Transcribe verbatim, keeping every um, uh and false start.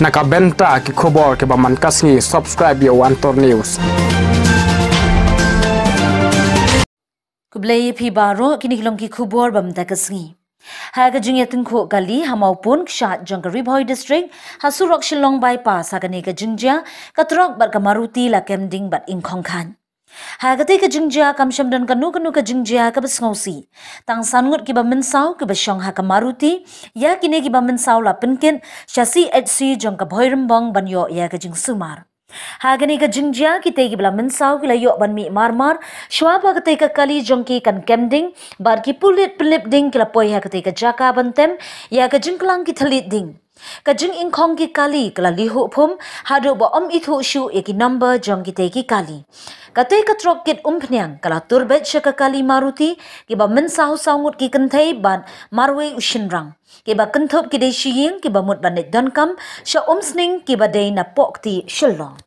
Na ka bynta ki khubor kiba man ka sngi, subscribe ïa u Antor News. Khublei ïa phi baroh, kine ki long ki khubor ba mynta ka sngi. Ha ka jingïatyngkhuh kali ha Mawpun, kshaid jong ka Ri Bhoi District, ha surok Shillong Bypass, ha kane ka jingjia ka trok bad ka Maruti la kem ding bad ingkhong khaid. Ha katei ka jingjia kam shym don kano kano ka jingjia kaba sngewsih. Tang san ngut kiba mynsaw kiba shong ha ka Maruti, ïa kine kiba mynsaw la pynkit sha C H C jong ka Bhoirymbong ban ïoh ïa ka jingsumar. Ha kane ka jingjia, kitei kiba la mynsaw ki la ïoh ban mih marmar shuwa ba katei ka kali jong ki kan kem ding, bad ki pulit pynlip ding ki la poi ha katei ka jaka ban tem ïa ka jingklang ki thylliej ding. Ka jingingkhong ki kali ka la lihuh phum haduh ba ym ithuh shuh ïa ki number jong kitei ki kali. Katei ka trok kit umphniang ka la tur beit sha ka kali Maruti, kiba mynsaw saw ngut ki kynthei bad marwei u shynrang, kiba kynthup ki dei shi ïing, kiba mut ban leit donkam sha Umsning, kiba dei na Pohkti, Shillong.